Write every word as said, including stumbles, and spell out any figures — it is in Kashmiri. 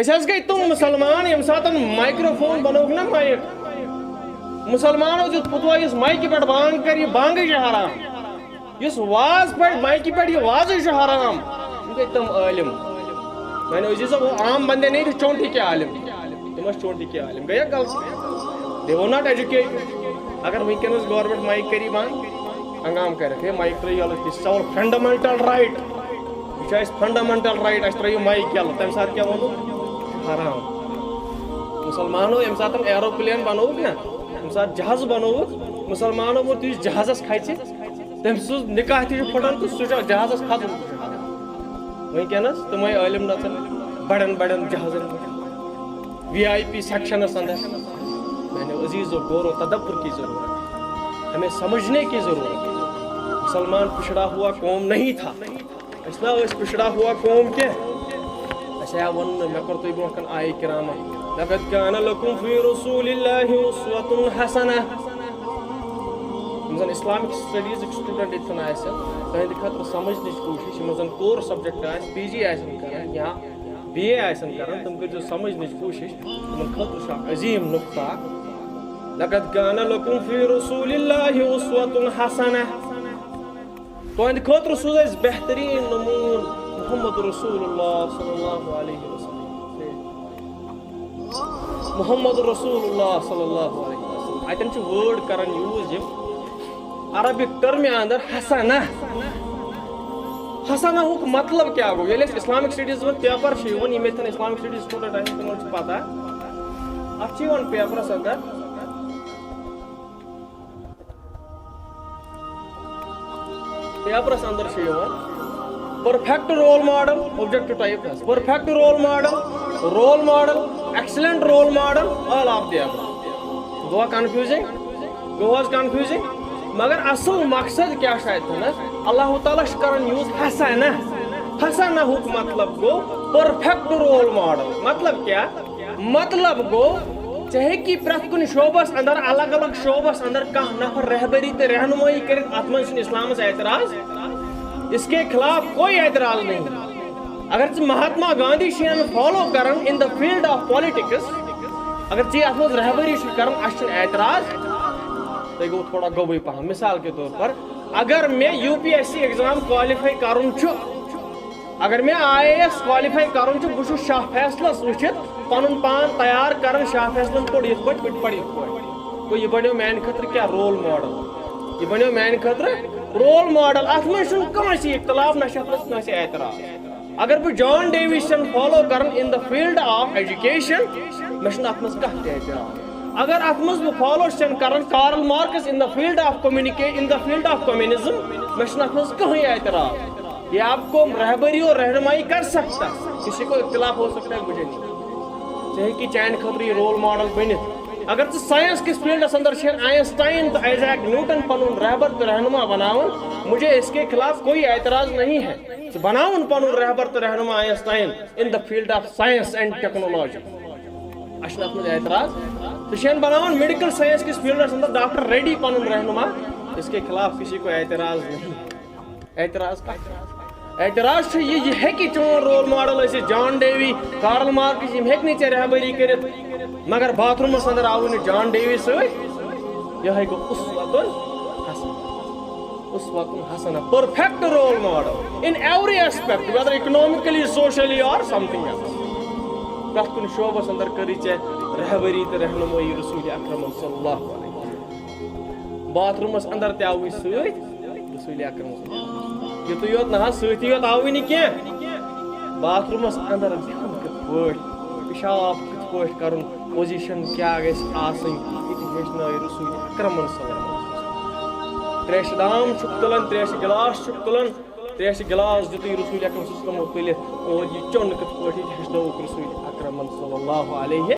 أسۍ حظ گٔے تِم مُسلمان، ییٚمہِ ساتہٕ مایکروفون بنووُکھ نا مایک، مُسلمانو دیُت فتوا، یُس مایکہِ پٮ۪ٹھ بانگ کرِ، یہِ بانگٕے چھِ حرام۔ یُس واز پرِ مایکہِ پٮ۪ٹھ، یہِ وازٕے چھُ حرام۔ یِم گٔے تِم عٲلِم۔ میانہِ عزیزو، وہ عام بندے نہیں تھے، چونٹی کے عالم۔ تِم ٲسۍ چونٹی کے عالم۔ گٔیا غلطی؟ They were not educated۔ اگر وٕنکیٚنَس گورنمنٹ مایک کَری بنٛد، ہنگام کَرٮ۪کھ، ہے، مایک ترٛٲیِو یَلہٕ، this is our fundamental right۔ یہِ چھُ اَسہِ fundamental right، اَسہِ ترٛٲیِو مایک یَلہٕ۔ تَمہِ ساتہٕ کیٛاہ ووٚنُن؟ حرام۔ مُسلمانو ییٚمہِ ساتہٕ ایروپلین بنووُکھ نا، ییٚمہِ ساتہٕ جہاز بنووُکھ، مُسلمانو ووٚن، تُہۍ یُس جہازَس کھژِ، تٔمۍ سٕنٛز نکاح تہِ چھِ پھٹان تہٕ سُہ چھُ جہازَس کھسُن تہِ چھُ حرام۔ وٕنکیٚنَس تِمَے عٲلِم نَژَن بڑٮ۪ن بڑٮ۪ن جہازَن منٛز، وی آئی پی سیکشنَس اندر۔ میانیو عزیزو، غور و تدبر کی ضرورت ہے، ہمیں سمجھنے کی ضرورت ہے۔ مسلمان پچھڑا ہوا قوم نہیں تھا، أسۍ نہ ٲسۍ پچھڑا ہوا قوم کینٛہہ۔ اَسہِ آو وَننہٕ، مےٚ کوٚر تۄہہِ برونٛہہ کَنہِ آیہِ کرامہ، لقد کان لکم فی رسول اللہ اسوۃ حسنہ۔ یِم زَن اسلامک سٹڈیزٕکۍ سٹوڈنٹ ییٚتٮ۪ن آسن، تُہنٛدِ خٲطرٕ سمجھنٕچ کوٗشِش، یِمن زَن کور سبجیکٹ آسہِ، پی جی آسن کران یا بی اے آسن کران، تِم کٔرۍزیو سمجھنٕچ کوٗشِش۔ تِمن خٲطرٕ چھُ اکھ عظیٖم نقطہ اکھ۔ لقد کان لکم فی رسول اللہ اسوۃ حسنہ۔ تُہنٛدِ خٲطرٕ سوٗز اَسہِ بہتریٖن نموٗن محمد رسول اللہ صلی اللہ علیہ وسلم۔ محمد رسول اللہ صلی اللہ علیہ وسلم۔ اَتٮ۪ن چھِ word کران use یِم عربک ٹرمہِ اندر حسنہ۔ حسنہ ہُک مطلب کیٛاہ گوٚو؟ ییٚلہِ اَسہِ اسلامک سٹڈیز منٛز پیپر چھُ یِوان، یِم ییٚتٮ۪ن اسلامک سٹڈیز سٹوڈنٹ آسن، تِمن چھِ پتہ۔ اَتھ چھِ یِوان پیپرس اندر پیپرس اندر چھُ یِوان perfect role model، objective type حظ، perfect role model، role model، excellent role model، all of the above۔ Goa confusing؟ گوٚو حظ confusing؟ مگر اصل مقصد کیٛاہ چھُ اتہِ تھنس؟ اللہ تعالیٰ چھُ کران use حسنہ۔ حسنہ ہُک مطلب گوٚو perfect role model۔ مطلب کیٛاہ؟ مطلب گوٚو، ژےٚ ہیٚکی پرٛٮ۪تھ کُنہِ شعبس اندر، الگ الگ شعبس اندر کانٛہہ نفر رہبری تہٕ رہنمٲیی کٔرِتھ، اتھ منٛز چھُنہٕ اسلامس اعتراض، اس کے خلاف کوئی اعتراض نہیں۔ اگر ژٕ مہاتما گاندھی چھُے follow کران in the field of politics، اگر ژٕ اتھ منٛز رہبری چھُکھ کران، اسہِ چھُنہٕ اعتراض، تۄہہِ گوٚو تھوڑا گوٚبُے پہم۔ مثال کے طور پر، اگر مےٚ U P S C exam qualify کرُن چھُ، اگر مےٚ آئی اے ایس qualify کرُن چھُ، بہٕ چھُس شاہ فیصلس وٕچھِتھ پنُن پان تیار کران، شاہ فیصلن پوٚر یِتھ پٲٹھۍ، بہٕ تہِ پرٕ یِتھ پٲٹھۍ۔ گوٚو، یہِ بنیو میانہِ خٲطرٕ کیٛاہ؟ Role model۔ یہِ بنیو میانہِ خٲطرٕ role model۔ اتھ منٛز چھُنہٕ کٲنٛسہِ اختلاف، نہ چھُ اتھ منٛز کٲنٛسہِ اعتراض۔ اگر بہٕ جان ڈیوی چھُسن follow کران in the field of education، مےٚ چھُنہٕ اتھ منٛز کانٛہہ تہِ اعتراض۔ اگر اتھ منٛز بہٕ follow چھُسن کران Karl Marx in the field of communica-، in the field of communism، مےٚ چھُنہٕ اتھ منٛز کٕہٕنۍ اعتراض۔ یہ آپ کو رہبری اور رہنمائی کر سکتا ہے، کسی کو اختلاف ہو سکتا ہے، مجھے نہیں۔ ژےٚ ہیٚکی چانہِ خٲطرٕ یہِ role model بٔنِتھ۔ اگر ژٕ ساینس کِس فیلڈس اندر چھِ آئنسٹائن تہٕ آئزیک نیوٹن پنُن رہبر تہٕ رہنما بناوان، مجھے اس کے خلاف کوئی اعتراض نہیں ہے۔ ژٕ بناوُن پنُن رہبر تہٕ رہنما Einstein in the field of science and technology۔ اسہِ چھُنہٕ اتھ منٛز اعتراض۔ ژٕ چھَن بناوان میڈیکل ساینس کِس فیلڈس اندر ڈاکٹر ریڈی پنُن رہنما، اس کے خلاف کسی کو اعتراض نہیں۔ اعتراض کتھ؟ اعتراض چھُ یہِ، یہِ ہیٚکہِ چون role model ٲسِتھ جان ڈیوی، کارل مارکس، یِم ہیٚکہِ نہٕ ژےٚ رہبری کٔرِتھ، مگر باتھ روٗمس اندر آوُے نہٕ جان ڈیوی سۭتۍ، یِہوٚے گوٚو اسوۃ حسنہ۔ اسوۃ حسنہ، perfect role model in every aspect, whether economically, socially or something else۔ پرٛٮ۪تھ کُنہِ شعبس اندر کٔرٕے ژےٚ رہبری تہٕ رہنمٲیی رسول اکرمن صلی اللہ علیہ وسلم۔ باتھ روٗمس اندر تہِ آوٕے سۭتۍ رسول اکرم صلی اللہ علیہ وسلم۔ یُتُے یوت نہ حظ، سۭتی یوت آوٕے نہٕ کینٛہہ۔ باتھ روٗمس اندر بِہُن کِتھ پٲٹھۍ، پِشاب کِتھ پٲٹھۍ کرُن، position کیٛاہ گژھِ آسٕنۍ، یہِ تہِ ہیٚچھنٲے رسول اکرمن صلی اللہ علیہ وسلم۔ تریشہِ دام چھُکھ تُلان، تریشہِ گلاس چھُکھ تُلان، تریشہِ گلاس دیُتُے رسول اکرم صلی اللہ علیہ وسلمو تُلِتھ اور یہِ چیوٚن کِتھ پٲٹھۍ، یہِ تہِ ہیٚچھنٲوُکھ رسول اکرمن صلی اللہ علیہ